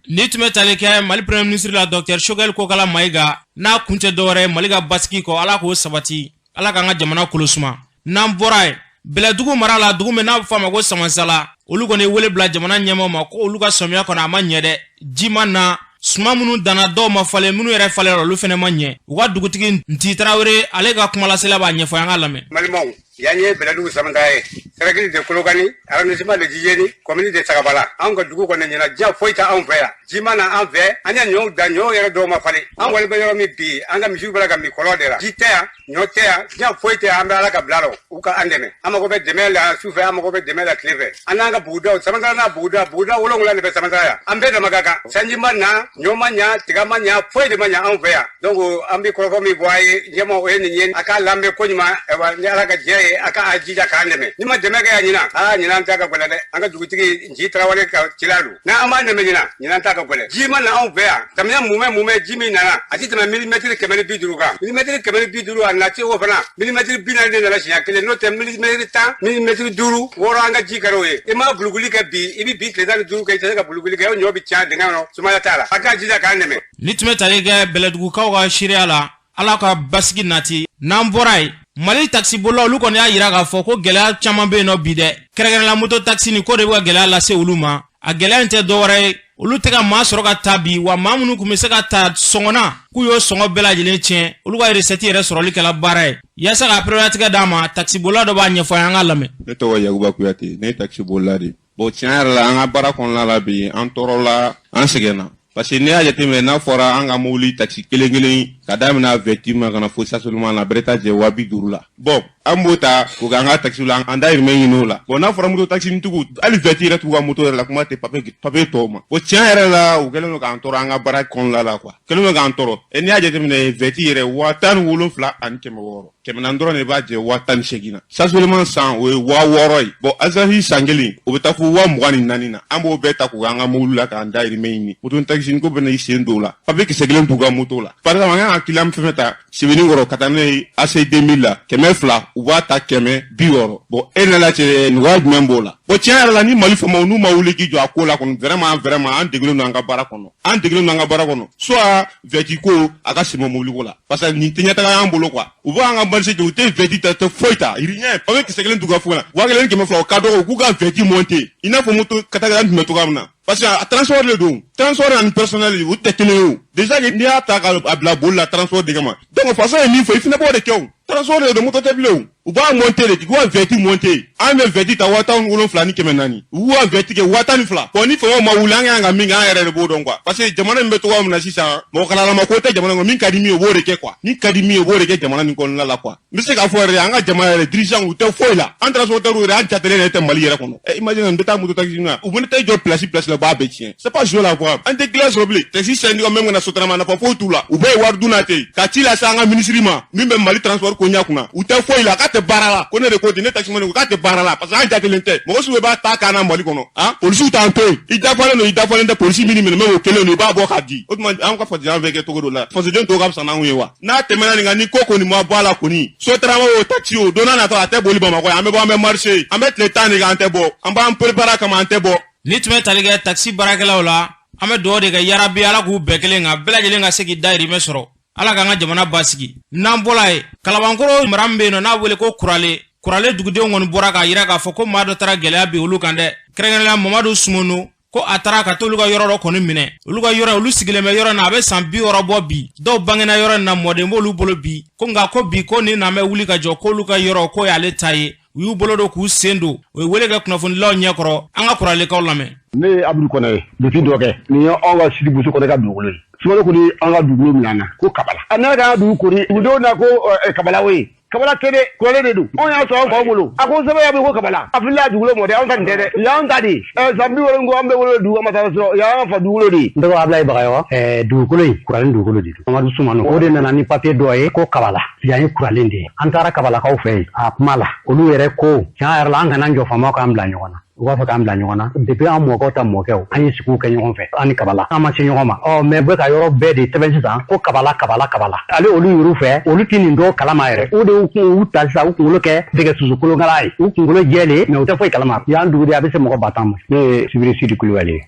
Ni tun bɛ tali kɛ Mali premier ministre la, docteur Choguel Kokala Mayiga, n'a kun tɛ dɔwɛrɛ ye Mali ka basigi kɔ. Ala k'o sabati, Ala k'an ka jamana kolo suma. N'an bɔra yen, Bɛlɛdugu mara la, dugu min n'a bɛ fɔ a ma ko Samansala, olu kɔni ye wele bila jamana ɲɛmaaw ma ko olu ka sɔmiya kɔnɔ, a ma ɲɛ dɛ. Ji ma na, suma minnu danna, dɔw ma falen, minnu yɛrɛ falen olu fɛnɛ ma ɲɛ. U ka dugutigi Nti Tarawele, ale ka kumalasela b'a ɲɛfɔ, an ka lamɛn. Balimaw, yan ye Bɛlɛdugu Samanta ye, cercle de Kolokani, arrondissement de Jijeni, commune de Sagabala. Anw ka dugu kɔni, ɲina diya foyi tɛ anw fɛ yan. Ji ma na an fɛ. An ye ɲɔw da, ɲɔw yɛrɛ dɔw ma falen. An kɔni bɛ yɔrɔ min bi, an ka misiw bɛ ka min kɔlɔn de la. Ji tɛ yan, ɲɔ tɛ yan, diya foyi tɛ yan. An bɛ Ala ka bila rɔ, u ka an dɛmɛ. An mago bɛ dɛmɛ la su fɛ, an mago bɛ dɛmɛ la tile fɛ. An n'an ka bugudaw, Samantara n'a buguda, buguda 7 de bɛ Samantara yan. An bɛɛ dama ka kan. Sanji ma na, ɲɔ ma ɲa, tiga ma ɲa, foyi de ma ɲa anw fɛ yan. Donc an bɛ kɔrɔfɔ min fɔ a ye, ɲɛma, o ye nin ye: a k'a lamɛn koɲuman. Ayiwa, ni Ala ka diɲɛ ye, a k'a jija k'an dɛmɛ. Ni ma dɛmɛ kɛ yan ɲinan, aa, ɲinan ta ka gɛlɛn dɛ. An ka dugutigi Nci Tarawele ka cila don n'an b'an dɛmɛ ɲinan. Ɲinan ta ka gɛlɛn. Ji ma na anw fɛ yan. Samiya mumɛ mumɛ, ji min nana, a ti tɛmɛ 150 milimɛtiri kan. 150 milimɛtiri, a na cogo fana, 40 milimɛtiri de nana siɲɛ kelen. N'o tɛ, 10 milimɛtiri, 5 milimɛtiri, 6, an ka ji kɛra o ye. I ma buluguli kɛ bi, i bɛ bi tile 15 kɛ, i tɛ se ka buluguli kɛ. O ɲɔ bɛ tiɲɛ dingɛ kɔnɔ, sumaya t'a la. A k'a jija k'an dɛmɛ. Ni tun bɛ tali kɛ Bɛlɛdugukaw ka seereya la, Ala ka basigi nati. N'an bɔra yen, Mali takisibolilaw, olu kɔni y'a yira k'a fɔ ko gɛlɛya caman bɛ yen nɔ bi dɛ. Kɛrɛnkɛrɛnla moto takisi nin ko de bɛ ka gɛlɛya lase olu ma. A gɛlɛya in tɛ dɔwɛrɛ ye, olu tɛ ka maa sɔrɔ ka ta bi wa. Maa minnu tun bɛ se ka ta sɔngɔ na, k'u y'o sɔngɔ bɛɛ lajɛlen tiɲɛ. Olu ka recette yɛrɛ sɔrɔli kɛla baara ye. Yaasa ka pereperelatigɛ d'a ma, takisibolila dɔ b'a ɲɛfɔ an ka lamɛn. Ne tɔgɔ Yakuba Kuyate, ne ye takisibolila de ye. Bon, tiɲɛ yɛrɛ la, an ka baara kɔnɔna la bi, an tɔɔrɔla, an sɛgɛnna, parce que n'i y'a jateminɛ, n'a fɔra an ka mobili takisi kelen kelen, ka daminɛ voiture ma ka na fo stationnement la, bɛrɛ t'a jɛ 50 000 la. Bon, an b'o ta k'o kɛ an ka takisiw la, an dahirimɛ ɲini o la. Bon, n'a fɔra moto takisinitigiw, hali voiture yɛrɛ t'u ka moto yɛrɛ la, kuma tɛ papier tɔw ma. Bon, tiɲɛ yɛrɛ la, u kɛlen don k'an tɔɔrɔ an ka baara kɔnɔna la quoi, kɛlen don k'an tɔɔrɔ. N'i y'a jateminɛ, voiture yɛrɛ 17 600, 400 dɔrɔn de b'a jɛ 18 000 na. Stationnement san, o ye 6000 ye. Bon, assurance san kelen, o bɛ taa fo 24 000 na. An b'o bɛɛ ta k'o kɛ an ka mobili la k'an dahirimɛ ɲini. Moto taxi ko bɛ na i sen don o la, papier kisɛ kelen t'u ka moto la. Par exemple, an kan ka client fɛn fɛn ta Sebenikɔrɔ ka taa n'a ye AC 2000 la, 200, u b'a ta 160. Bon, e nana cɛ, nɔgɔya jumɛn b'o la? Bon, tiɲɛ yɛrɛ la, ni Mali faamaw n'u ma wuli k'i jɔ a ko la kɔni, vraiment vraiment, an degunnen don an ka baara kɔnɔ, an degunnen don an ka baara kɔnɔ. Soit voiture ko a ka sɛmɛ mobili ko la, parce que nin tɛ ɲɛtaga y'an bolo quoi. U b'an ka marché jɔ, u tɛ voiture ta, tɛ foyi ta, rien. Papier kisɛ kelen t'u ka foyi la. 1200, o ka dɔgɔ. U k'u ka voiture monter i n'a fɔ moto katakata tun bɛ cogoya min na, parce que a transport de don. Transport ani personnel, u tɛ kelen ye. O déjà, n'i y'a ta k'a bila boli la transport de kama, donc faso ye min fɔ, i fana b'o de kɛ. O transport de don, moto tɛ bilen. O u b'a monter de, k'u ka voiture monter. An bɛ voiture ta 17 400, u b'u ka voiture kɛ 12 000. Bon, ni faamaw ma wuli, an kan ka min kɛ, an yɛrɛ de b'o dɔn quoi, parce que jamana in bɛ cogoya min na sisan, mɔgɔ kalalama ko tɛ jamana kɔnɔ. Min ka di min ye, o b'o de kɛ quoi. Min ka di min ye, o b'o de kɛ jamana nin kɔnɔna la quoi. N bɛ se k'a fɔ yɛrɛ, an ka jamana yɛrɛ dirigeant, u tɛ foyi la. An transporteur yɛrɛ, an jatelen yɛrɛ tɛ Mali yɛrɛ kɔnɔ. Ɛ, imagine, n bɛ taa moto taxi na, u bɛ taa i jɔ place place la, u b'a bɛɛ tiɲɛ. C'est pas jouer la quoi. An tɛ client sɔrɔ bilen. Taxi syndicat même kana Sotrama, nafa foyi t'u la. U bɛɛ ye wari dun na ten. Ka ci lase an ka ministre ma min bɛ Mali transport. ko ɲɛ kunna u tɛ foyi la k'a tɛ baara la ko ne de ko ten ne taximan ko k'a tɛ baara la parce que an jatelen tɛ mɔgɔ sugu b'a ta kan na Mali kɔnɔ han polisiw t'an to yen i dafalen don i dafalen tɛ polisi min minɛ mais o kelen don i b'a bɔ k'a di o tuma an ka fasoden bɛ kɛ cogo dɔ la fasoden tɔw ka fisa n'anw ye wa n'a tɛmɛna nin kan ni ko kɔni ma bɔ a la kɔni Sotrama o taxi o don n'a nataw a tɛ boli Bamakɔ yan an bɛ bɔ an bɛ marché an bɛ tile 10 de kɛ an tɛ bɔ an b'an préparer kama an tɛ bɔ. Ni tun bɛ tali kɛ taxi baarakɛlaw la an bɛ dugawu de kɛ yarabi Ala k'u bɛɛ kelen kan bɛɛ lajɛlen ka se k'i dahirimɛ sɔrɔ Ala k'an ka jamana basigi. N'an bɔla yen Kalabankɔrɔ mara min bɛ yen nɔ n'a wele ko Kurale Kurale dugudenw kɔni bɔra k'a jira k'a fɔ ko maa dɔ taara gɛlɛya bin olu kan dɛ kɛrɛnkɛrɛnnenya Mamadu Sumunu ko a taara ka t'olu ka yɔrɔ dɔ kɔni minɛ olu ka yɔrɔ olu sigilen bɛ yɔrɔ in na a bɛ san 60 bɔ bi dɔw bangena yɔrɔ in na mɔden b'olu bolo bi ko nka ko bi ko nin na bɛ wuli ka jɔ k'olu ka yɔrɔ k'o y'ale ta ye u y'u bolo don k'u sen don o ye wele kɛ kunnafonidilaw ɲɛkɔrɔ an ka Kuralekaw lamɛn. Ne ye Abudu Kɔnɛ ye depuis dɔ kɛ nin ye anw ka Sidi Busu Kɔnɛ ka dugukolo ye Sumaworo kɔni an ka dugukolo minɛ an na ko Kabala a nana k'an ka dugu kori dugudenw na ko Kabala o ye Kabala tɛ dɛ Kurale de don anw y'a sɔrɔ an faw bolo a ko sɛbɛn y'a bɛ ko Kabala a filila dugukolo mɔ dɛ anw ta nin tɛ dɛ y'an ta de san 60 ko an bɛ wolo dugu ma taa sɔrɔ y'an fa dugukolo de ye. N tɔgɔ Abulayi Bagayɔgɔ dugukolo in Kuralen dugukolo de don Mamadu Sumano o de nana ni papiye dɔ ye ko Kabala yan ye Kuralen de ye an taara Kabalakaw fɛ yen a kuma la olu yɛrɛ ko tiɲɛ yɛrɛ la an kana jɔ faamaw k'an bila ɲɔgɔn na u b'a fɛ k'an bila ɲɔgɔn na depuis an mɔkɛw ta mɔkɛw an ye sigiw kɛ ɲɔgɔn fɛ an ni Kabala an ma se ɲɔgɔn ma ɔ mais bɛ ka yɔrɔ bɛɛ de sɛbɛn sisan ko Kabala Kabala Kabala ale olu yɛrɛ fɛ olu tɛ nin dɔw kalama yɛrɛ o de y'u kun u ta sisan u kunkolo kɛ dɛgɛ susu kolonkala ye u kunkolo jɛlen mais u tɛ foyi kalama y'an dugu de a bɛ se mɔgɔ 10,000 ma. Ne ye Sibiri Sidi Kulubali ye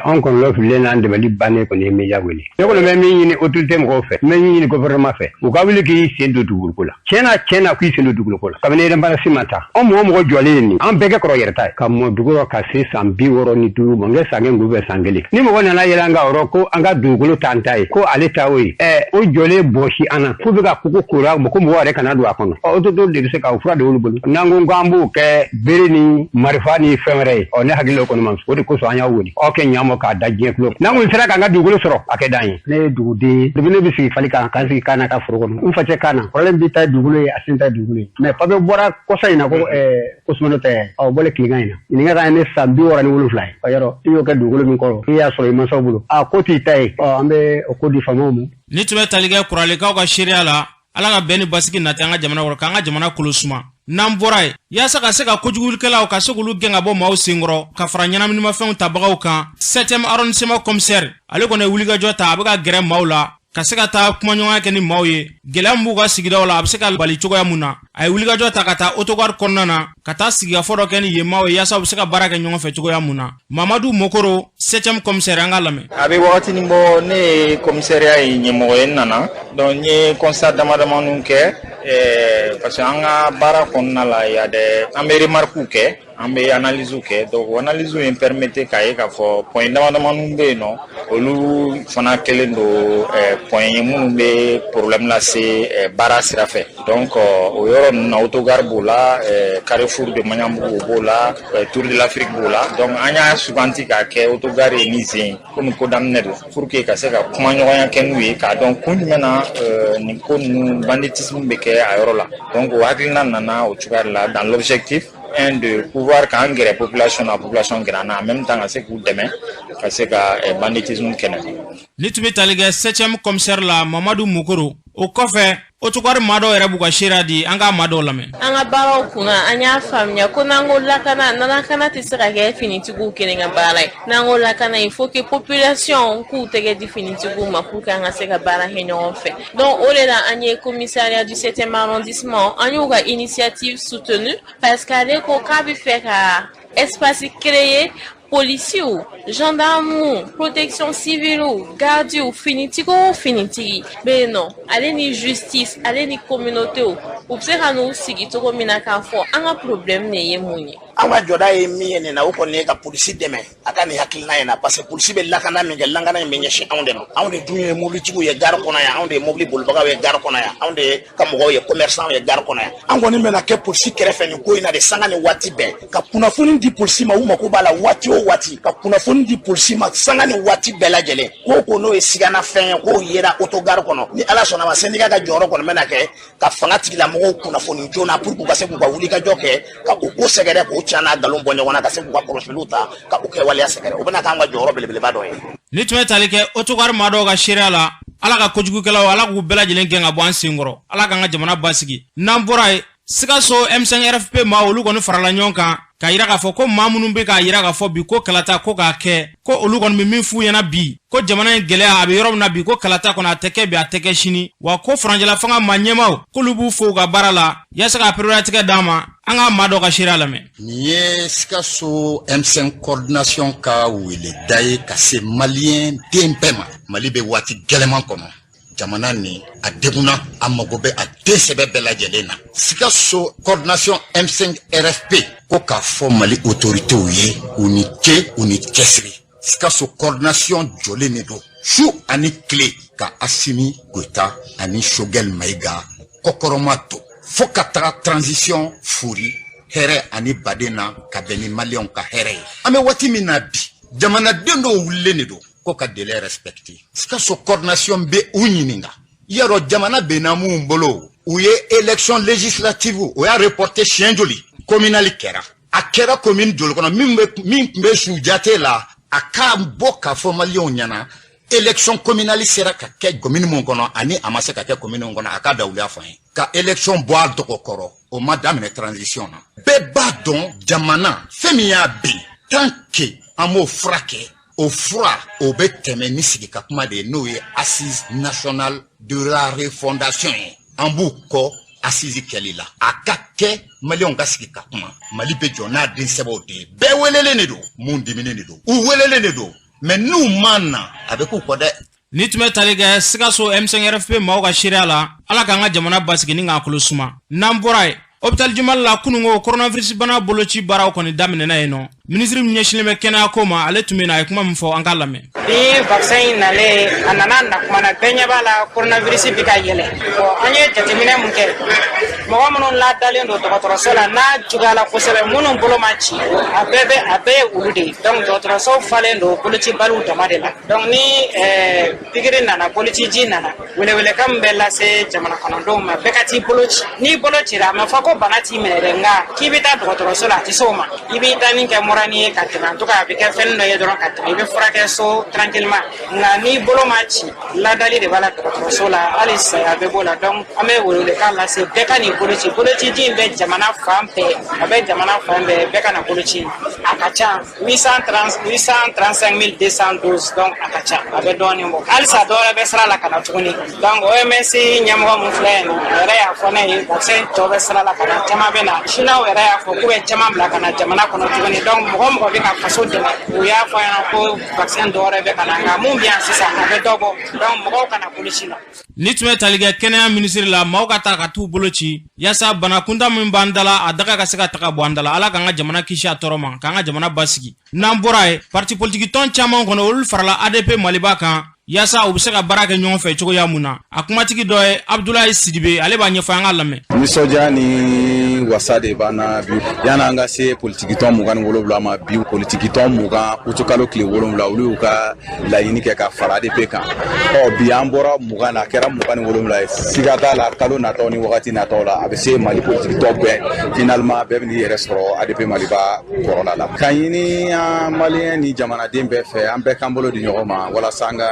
anw kɔnɔlɔ fililen n'an dɛmɛli bannen kɔni ye media wele ne kɔni bɛ min ɲini autorité mɔgɔw fɛ n bɛ min ɲini gouvernement fɛ u ka wuli k'i sen don dugukolo la tiɲɛna k'i sen don dugukolo la kabini indépendance ma ta anw mɔgɔ mɔgɔ jɔlen ye nin an bɛɛ kɛ kɔrɔ yɛrɛ ta ye ka mɔ dugu rɔ ka se san 65 ma n kɛ san kɛ ngufɛ san kelen ni mɔgɔ nana yɛlɛ an ka yɔrɔ ko an ka dugukolo t'an ta ye ko ale ta o ye o jɔlen bɔsi an na f'u bɛ ka koko kora ko mɔgɔ yɛrɛ kana don a kɔnɔ ɔ autorité de bɛ se ka o fura de y'olu bolo n'an ko k'an b'o kɛ bere ni marifa ni fɛn wɛrɛ ye ɔ ne hakili o kɔni ma o de kosɔn an y'a wele aw kɛ ɲa k'a da diɲɛ tulo n'an kun sera k'an ka dugukolo sɔrɔ a kɛ d'an ye. Ne ye duguden ye depuis ne bɛ sigi fali kan k'an sigi Kaana ka foro kɔnɔ n facɛ Kaana kɔrɔlen b'i ta dugukolo ye a sen ta dugukolo ye mais papiye bɔra kɔsa in na ko ko Sumano tɛ ɔ bɔlen tilegan in na ɲininka ka ne san 67 ye ɔ yɔrɔ i y'o kɛ dugukolo min kɔrɔ i y'a sɔrɔ i mansaw bolo a ko t'i ta ye ɔ an bɛ o ko di faamaw ma. Ni tun bɛ tali kɛ Kuralekaw ka seereya la Ala ka bɛn ni basigi nati an ka jamana kɔrɔ k'an ka jamana kolo suma. N'an bɔra yen yaasa ka se ka kojugulikɛlaw ka se k'olu gɛn ka bɔ maaw senkɔrɔ ka fara ɲɛnaminimafɛnw tabagaw kan 7e arrondissement commissaire ale kɔni ye wulikajɔ ta a bɛ ka gɛrɛ maaw la ka se ka taa kumaɲɔgɔnya kɛ ni maaw ye gɛlɛya min b'u ka sigidaw la a bɛ se ka bali cogoya mun na a ye wulikajɔ ta ka taa autogare kɔnɔna na ka taa sigikafɔ dɔ kɛ ni yen maaw ye yaasa u bɛ se ka baara kɛ ɲɔgɔn fɛ cogoya mun na Mamadu Mokoro 7e commissaire an ka lamɛn. A bɛ wagatinin bɔ ne ye commissariat ye ɲɛmɔgɔ ye n nana donc n ye constat dama damaninw kɛ parce que an ka baara kɔnɔna la y a des an bɛ remarques kɛ an bɛ analyse kɛ donc o analyse ye permettre k'a ye k'a fɔ point dama damaninw bɛ yen nɔ olu fana kɛlen don point ye minnu bɛ problème lase baara sira fɛ donc o yɔrɔ ninnu na autogare b'o la Carrefour de Maɲanbugu b'o la Tour de l'Afrique b'o la donc an y'a suganti k'a kɛ autogare ye ni zen komi ko daminɛ don pour que ka se ka kumaɲɔgɔnya kɛ n'u ye k'a dɔn kun jumɛn na nin ko ninnu banditisme bɛ kɛ a yɔrɔ la donc o hakilina nana o cogoya de la dans l'objectif un de pouvoir k'an gɛrɛ population na population gɛrɛ an na en même temps ka se k'u dɛmɛ ka se ka banditisme kɛlɛ. Ni tun bɛ tali kɛ 7e commissaire la Mamadu Mokoro o kɔfɛ autogare maa dɔw yɛrɛ b'u ka seereya di an k'a maa dɔw lamɛn. An ka baaraw kunna an y'a faamuya ko n'an ko lakana lakana tɛ se ka kɛ finitigiw kelen ka baara ye n'an ko lakana il faut que population k'u tɛgɛ di finitigiw ma pour que an ka se ka baara kɛ ɲɔgɔn fɛ donc o de la an ye commissariat du 7e arrondissement an y'u ka initiative soutenue parce que ale ko k'a bɛ fɛ ka espace créer policiers, gendarmes, protection civile, gardiens, finitigi o finitigi bɛ yen nɔ ale ni justice ale ni communauté u bɛ se ka n'u sigi cogo min na k'a fɔ an ka problème de ye mun ye. An ka jɔda ye min ye nin na o kɔni ye ka polisi dɛmɛ a ka nin hakilina in na parce que polisi bɛ lakana min kɛ lakana in bɛ ɲɛsin anw de ma anw de dun ye mobilitigiw ye gare kɔnɔ yan anw de ye mobili bolibagaw ye gare kɔnɔ yan anw de ye ka mɔgɔw ye commerçant ye gare kɔnɔ yan an kɔni bɛna kɛ polisi kɛrɛfɛ nin ko in na de sanga ni waati bɛɛ ka kunnafoni di polisi ma u mako b'a la waati o waati ka kunnafoni di polisi ma sanga ni waati bɛɛ lajɛlen ko ko n'o ye sigana fɛn ye k'o yera autogare kɔnɔ ni Ala sɔnna ma syndicat ka jɔyɔrɔ kɔni bɛna kɛ ka fanga tigilamɔgɔw kunnafoni joona pour que u ka se k'u ka wulikajɔ kɛ ka o ko sɛgɛrɛ k'o tiɲɛ n'a nkalon bɔ ɲɔgɔn na ka se k'u ka kɔlɔsiliw ta ka o kɛwaleya sɛgɛrɛ o bɛna k'an ka jɔyɔrɔ belebeleba dɔ ye. Ni tun bɛ tali kɛ autogare maa dɔw ka seereya la Ala ka kojugukɛlaw, Ala k'u bɛɛ lajɛlen gɛn ka bɔ an senkɔrɔ. Ala k'an ka jamana basigi. N'an bɔra yen, Sikaso M5 RFP maa, olu kɔni farala ɲɔgɔn kan k'a yira k'a fɔ ko maa minnu bɛ k'a yira k'a fɔ bi ko kalata ko k'a kɛ, ko olu kɔni bɛ min f'u ɲɛna bi, ko jamana in gɛlɛya a bɛ yɔrɔ min na bi, ko kalata kɔni a tɛ kɛ bi, a tɛ kɛ sini. Wa ko furancɛla fanga maa ɲɛmaaw, k'olu b'u fo u ka baara la yaasa ka pereperelatigɛ d'an ma. An ka maa dɔ ka seereya lamɛn. Nin ye Sikaso M5 coordination ka weleda ye ka se Maliyɛn den bɛɛ ma. Mali bɛ waati gɛlɛman kɔnɔ. Jamana nin a degunna, a mago bɛ a den sɛbɛ bɛɛ lajɛlen na. Sikaso coordination M5 RFP ko k'a fɔ Mali autoritéw ye, u ni ce, u ni cɛsiri. Sikaso coordination jɔlen de don su ani tile ka Asimi Goyita ani Choguel Mayiga kɔkɔrɔma to fo ka taga transition fori hɛrɛ ani baden na, ka bɛn ni Maliyɛnw ka hɛrɛ ye. An bɛ waati min na bi, jamanaden dɔw wulilen de don ko ka délai respecté. Sikaso coordination bɛ u ɲininka yarɔ, jamana benna mun bolo? U ye élection législative, o y'a reporté siɲɛ joli? Communal kɛra, a kɛra commune joli kɔnɔ? Min bɛ min tun bɛ su jate la, a ka bɔ k'a fɔ Maliyɛnw ɲɛna, élection communale sera ka kɛ commune mun kɔnɔ ani a ma se ka kɛ commune mun kɔnɔ, a ka dawuliya fɔ an ye. Ka élection bɔ a dɔgɔ kɔrɔ, o ma daminɛ transition na. Bɛɛ b'a dɔn, jamana fɛn min y'a bin, tant que an m'o fura kɛ, o fura o bɛ tɛmɛ ni sigi ka kuma de ye, n'o ye assise nationale de la refondation ye. An b'u kɔ assise kɛli la, a ka kɛ Maliyɛnw ka sigi ka kuma. Mali bɛ jɔ n'a den sɛbɛw de ye. Bɛɛ welelen de don, mun diminen de don, u welelen de don, mɛ n'u ma na, a bɛ k'u kɔ dɛ. Ni tun bɛ tali kɛ Sikaso M5 RFP maaw ka seereya la. Ala k'an ka jamana basigi ni k'a kolo suma. N'an bɔra yen, hôpital Jumali la, kununko coronavirus bana boloci baaraw kɔni daminɛna yen nɔ. Minisiri min ɲɛsinnen bɛ kɛnɛya ko ma, ale tun bɛ na, a ye kuma min fɔ, an k'a lamɛn. Bi vaccin in nalen, a nana na kuma na, bɛɛ ɲɛ b'a la, coronavirus bɛ ka yɛlɛ. Bon, an ye jateminɛ mun kɛ, mɔgɔ minnu ladalen don dɔgɔtɔrɔso la, n'a juguyala kosɛbɛ, minnu bolo ma ci, a bɛɛ bɛ a bɛɛ ye olu de ye. Donc dɔgɔtɔrɔso falen don bolocibaliw dama de la. Donc ni pikiri nana, bolociji nana, welewelekan min bɛ lase jamana kɔnɔdenw ma, bɛɛ ka t'i bolo ci. N'i bolo cira, a ma fɔ ko bana t'i minɛ dɛ, nka k'i bɛ taa dɔgɔtɔrɔso la, a tɛ se o ma. I b'i da ni kɛ murani ye ka tɛmɛ, en tout cas a bɛ kɛ fɛn dɔ ye dɔrɔn ka tɛmɛ, i bɛ furakɛ so tranquillement. Nka n'i bolo ma ci, ladali de b'a la dɔgɔtɔrɔso la, hali saya bɛ b'o la. Donc an bɛ welewelekan lase, bɛɛ ka n'i bolo ci. Bolociji in bɛ jamana fan bɛɛ, a bɛ jamana fan bɛɛ, bɛɛ ka na boloci. A ka ca 835 212, donc a ka ca, a bɛ dɔɔnin bɔ. Halisa dɔ wɛrɛ bɛ sira la ka na tuguni. Donc OMS ɲɛmɔgɔ min filɛ yen nɔ, a yɛrɛ y'a fɔ ne ye, vaccin tɔ bɛ sira la ka na, caman bɛ na. Chinois yɛrɛ y'a fɔ k'u bɛ caman bila ka na jamana kɔnɔ tuguni. Donc mɔgɔ mɔgɔ bɛ ka faso dɛmɛ, u y'a fɔ an ɲɛna ko vaccin dɔ wɛrɛ bɛ ka na, nka mun bɛ yan sisan, a bɛ dɔ bɔ. Donc mɔgɔw kana boloci la. Ni tun bɛ tali kɛ kɛnɛya minisiri la, maaw ka taa ka t'u bolo ci yaasa bana kunta min b'an da la, a daga ka se ka taga bɔ an da la. Ala k'an ka jamana kisi a tɔɔrɔ ma, k'an ka jamana basigi. N'an bɔra yen, parti politiki tɔn caman kɔnɔ, olu farala ADP Maliba kan yaasa u bɛ se ka baara kɛ ɲɔgɔn fɛ cogoya mun na. A kumatigi dɔ ye Abudulayi Sidibe, ale b'a ɲɛfɔ, an ka lamɛn. Nisɔndiya ni wasa de b'an na bi. Yan'an ka se politikitɔn 27 ma bi, politikitɔn 20, utukalo tile 7, olu y'u ka laɲini kɛ ka fara ADP kan. Ɔ bi an bɔra 20 na, a kɛra 27 ye. Siga t'a la, kalo nataw ni wagati nataw la, a bɛ se Mali politikitɔn bɛɛ, finalement bɛɛ bɛ n'i yɛrɛ sɔrɔ ADP Maliba kɔrɔla la. Ka ɲini an Maliyɛn ni jamanaden bɛɛ fɛ, an bɛɛ k'an bolo di ɲɔgɔn ma walasa an ka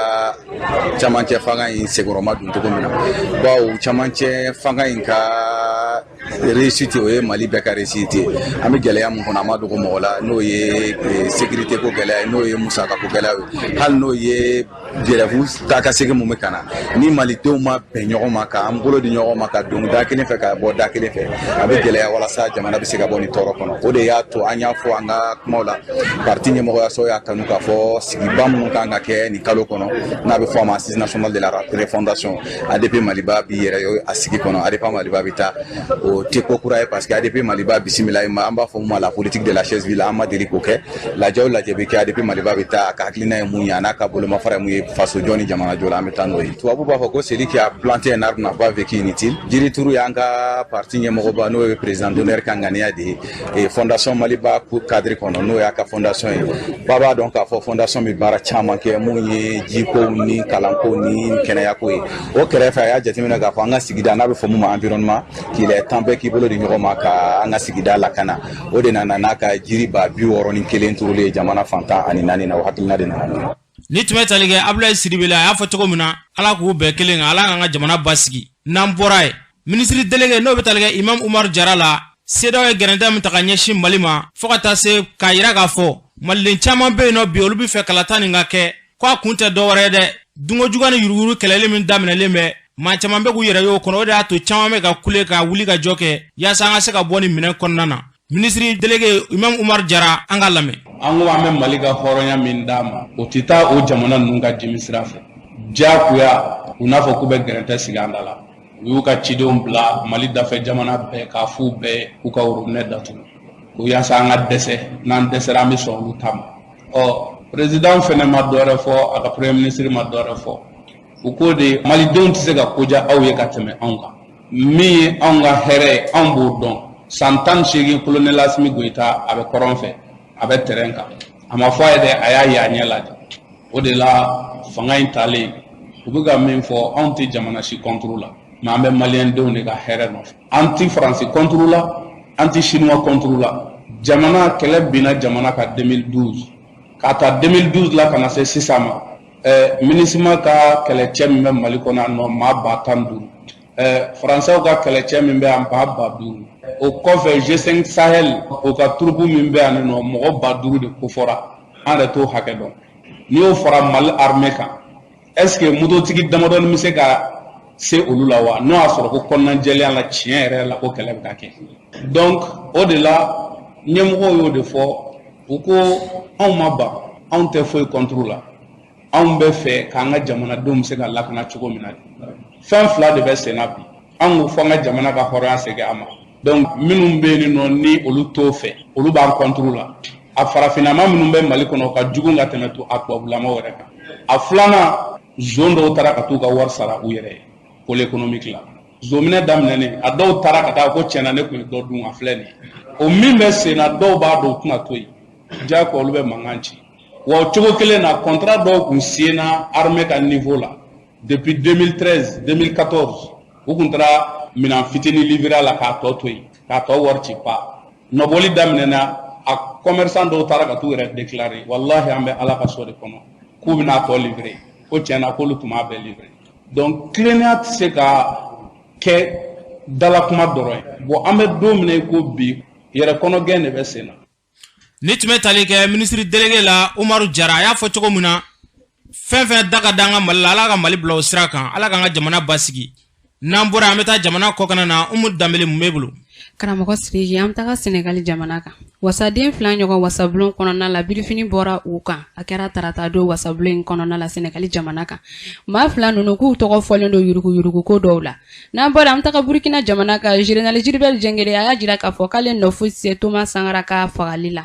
camancɛ fanga in senkɔrɔma dun cogo min na, bawo camancɛ fanga in ka réussite, o ye Mali bɛɛ ka réussite ye. An bɛ gɛlɛya mun kɔnɔ, a ma dogo mɔgɔ la, n'o ye sécurité ko gɛlɛya ye, n'o ye musaka ko gɛlɛya ye, hali n'o ye grève taa ka segin mun bɛ ka na, ni Malidenw ma bɛn ɲɔgɔn ma, k'an bolo di ɲɔgɔn ma, ka don da kelen fɛ, ka bɔ da kelen fɛ, a bɛ gɛlɛya walasa jamana bɛ se ka bɔ nin tɔɔrɔ kɔnɔ. O de y'a to an y'a fɔ an ka kumaw la, parti ɲɛmɔgɔyaso y'a kanu k'a fɔ sigiba minnu kan ka kɛ nin kalo kɔnɔ, n'a bɛ fɔ a ma assise nationale de la refondation, ADP Maliba b'i yɛrɛ ye a sigi kɔnɔ. ADP Maliba bɛ taa, o tɛ ko kura ye, parce que ADP Maliba bisimila, an b'a fɔ mun ma la politique de la chaise vide, an ma deli k'o kɛ. Lajɛ o lajɛ bɛ kɛ, ADP Maliba bɛ taa, a ka hakilina ye mun ye, a n'a ka bolomafara ye mun ye faso jɔ ni jamana jɔ la, an bɛ taa n'o ye. Tubabu b'a fɔ ko celui qui a planté un arbre n'a pas vécu inutile. Jirituru y'an ka parti ɲɛmɔgɔba, n'o ye président d'honneur ka ŋaniya de ye fondation Maliba cadre kɔnɔ, n'o y'a ka fondation ye. Bɛɛ b'a dɔn k'a fɔ fondation bɛ baara caman kɛ, mun ye jikow ni kalanko ni kɛnɛyako ye. O kɛrɛfɛ, a y'a jateminɛ k'a fɔ an ka sigida, n'a bɛ fɔ mun ma environnement, qu'il est temps bɛɛ k'i bolo di ɲɔgɔn ma ka an ka sigida lakana. O de nana n'a ka jiri ba 61 turulen ye jamana fan 14 na. O hakilina de nana n'o ye. Ni tun bɛ tali kɛ Abulayi Sidibe la, a y'a fɔ cogo min na, Ala k'u bɛn kelen kan, Ala k'an ka jamana basigi. N'an bɔra yen, minisiri delege n'o bɛ tali kɛ Imam Umaru Jara la, CEDEAO ye gɛrɛntɛ min ta ka ɲɛsin Mali ma, fo ka taa se k'a yira k'a fɔ maliden caman bɛ yen nɔ bi, olu bɛ fɛ kalata nin ka kɛ, ko a kun tɛ dɔwɛrɛ ye dɛ, dunkojuguya ni yuruguyurugu kɛlɛli min daminɛlen bɛ, maa caman bɛ k'u yɛrɛ y'o kɔnɔ. O de y'a to caman bɛ ka kule ka wuli ka jɔ kɛ yaasa an ka se ka bɔ nin minɛn kɔnɔna na. Minisiri delege Imam Umaru Jara, an k'a lamɛn. An ko an bɛ Mali ka hɔrɔnya min d'a ma, o tɛ taa o jamana ninnu ka jimi sira fɛ. Diyagoya u n'a fɔ k'u bɛ gɛrɛntɛ sigi an da la. U y'u ka cidenw bila Mali dafɛ jamana bɛɛ k'a f'u bɛɛ k'u ka worobinɛ datugu ko yaasa an ka dɛsɛ, n'an dɛsɛra an bɛ sɔn olu ta ma. Ɔ perezidan fɛnɛ ma dɔwɛrɛ fɔ, a ka premier ministre ma dɔwɛrɛ fɔ, u ko de malidenw tɛ se ka koja aw ye ka tɛmɛ anw kan. Min ye anw ka hɛrɛ ye, anw b'o dɔn. San 18 colonel Asimi Goyita a bɛ kɔrɔn fɛ, a bɛ terrain kan, a ma fɔ a ye dɛ, a y'a ye a ɲɛ la de. O de la fanga in talen, u bɛ ka min fɔ, anw tɛ jamana si contre la, mais an bɛ maliyɛndenw de ka hɛrɛ nɔfɛ. An tɛ Faransi contre la, an tɛ Chinois contre la. Jamana kɛlɛ binna jamana kan 2012, k'a ta 2012 la ka na se sisan ma, MINUSMA ka kɛlɛcɛ min bɛ Mali kɔnɔ yan nɔ, maa 15 000, Faransɛw ka kɛlɛcɛ min bɛ yan, 5 000. O kɔfɛ G5 Sahel, o ka troupe min bɛ yan nɔ, mɔgɔ 5 000 de kofɔra, an yɛrɛ t'o hakɛ dɔn. N'i y'o fara Mali armée kan, est ce que mototigi damadɔni bɛ se ka se olu la wa, n'o y'a sɔrɔ ko kɔnɔnajɛlenya la, tiɲɛ yɛrɛ la, ko kɛlɛ bɛ ka kɛ? Donc o de la ɲɛmɔgɔw y'o de fɔ, u ko anw ma ban, anw tɛ foyi contre la, anw bɛ fɛ k'an ka jamanadenw bɛ se ka lakana cogo min na. Fɛn fila de bɛ sen na bi. An ko fo an ka jamana ka hɔrɔnya segin a ma. Donc minnu bɛ yen nɔ, ni olu t'o fɛ, olu b'an contre la. A farafinnama minnu bɛ Mali kɔnɔ, o ka jugu ka tɛmɛ to a tubabulamaw yɛrɛ kan. A filanan, zon dɔw taara ka t'u ka wari sara u yɛrɛ ye pôle économique la. Zonminɛ daminɛnen, a dɔw taara ka taa ko tiɲɛna, ne tun ye dɔ dun, a filɛ nin ye. O min bɛ sen na, dɔw b'a dɔn u tɛna to yen, diyagoya olu bɛ mankan ci. Wa o cogo kelen na, contrat dɔw kun signera armée ka niveau la depuis 2013, 2014, u kun taara minɛn fitinin livrer a la k'a tɔ to yen, k'a tɔ wari ci pa. Nɔbɔli daminɛna, a commerçant dɔw taara ka t'u yɛrɛ déclarer, walahi an bɛ Ala ka so de kɔnɔ, k'u bɛna tɔ livrer, ko tiɲɛna k'olu tun b'a bɛɛ livrer. Donc tilennenya tɛ se ka kɛ dalakuma dɔrɔn ye. Bon, an bɛ don min na i ko bi, yɛrɛ kɔnɔgɛn de bɛ sen na. Ni tun bɛ tali kɛ minisiri delege la Umaru Jara, a y'a fɔ cogo min na, fɛn fɛn da ka da an ka Mali la, Ala ka Mali bila o sira kan, Ala k'an ka jamana basigi. N'an bɔra, an bɛ taa jamana kɔkana na. Umu Danbele, mun b'e bolo? Karamɔgɔ Siriki, an bɛ taga Senegali jamana kan. Wasaden fila ɲɔgɔn wasabulon kɔnɔna la, birifini bɔra u kan. A kɛra tarata don wasabulon in kɔnɔna la Senegali jamana kan. Maa fila ninnu k'u tɔgɔ fɔlen don yuruguyurugu ko dɔw la. N'an bɔra, an bɛ taga Burukina jamana kan. Général Gilbert Diendéré, a y'a jira k'a fɔ k'ale nɔ fosi tɛ Thomas Sankara ka fagali la,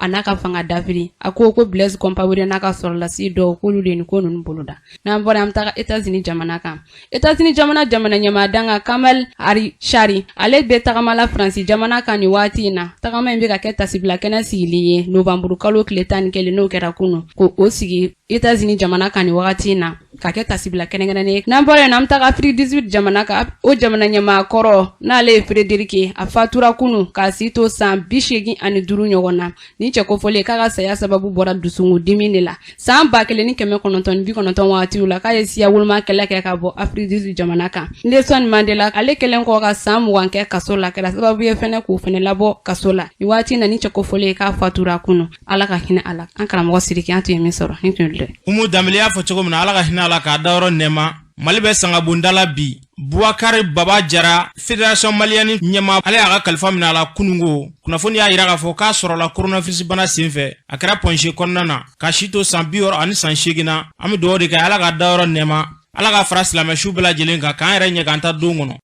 a n'a ka fanga dafiri. A ko ko Blaise Compaoré n'a ka sɔrɔlasi dɔw, k'olu de nin ko ninnu boloda. N'an bɔra, an bɛ taga États-Unis jamana kan. États-Unis jamana jamana ɲɛmaa danga Kamala Harris, ale bɛ tagama la Faransi jamana kan nin waati in na. Tagama in bɛ ka kɛ tasibila kɛnɛ sigili ye novembre kalo tile 11, n'o kɛra kunun, ko o sigi États-Unis jamana kan nin wagati in na, ka kɛ tasibila kɛrɛnkɛrɛnnen ye. N'an bɔra yen, an bɛ taga Afrique du Sud jamana kan. O jamana ɲɛmaa kɔrɔ, n'ale ye Frédéric ye, a fatura kunun k'a si to san 85 ɲɔgɔn na. Nin cɛ kofɔlen k'a ka saya sababu bɔra dusukundimi de la. San 1990 waatiw la, k'a ye siya woloma kɛlɛ kɛ ka bɔ Afrique du Sud jamana kan. Nelson Mandela, ale kɛlen kɔ ka san 20 kɛ kaso la, kɛra sababu ye fɛnɛ k'o fɛnɛ labɔ kaso la. Nin waati na, ni cɛ kofɔlen k'a fatura kunun, Ala ka hinɛ a la. An karamɔgɔ Siriki, an tun ye min sɔrɔ nin tun dɛ. Umu Danbele y'a fɔ cogo min na, Ala ka hinɛ a la k'a dayɔrɔ nɛɛma. Mali bɛ sangabonda la bi. Bubakari Baba Jara, fédération malienne ɲɛmaa, ale y'a ka kalifa minɛ a la kunungo. Kunnafoni y'a yira k'a fɔ k'a sɔrɔla coronavirus bana senfɛ. A kɛra Point G kɔnɔna na, k'a si to san 68 na. An bɛ dugawu de kɛ, Ala k'a dayɔrɔ nɛɛma, Ala ka fara silamɛ su bɛɛ lajɛlen kan, k'an yɛrɛ ɲɛ k'an ta don kɔnɔ.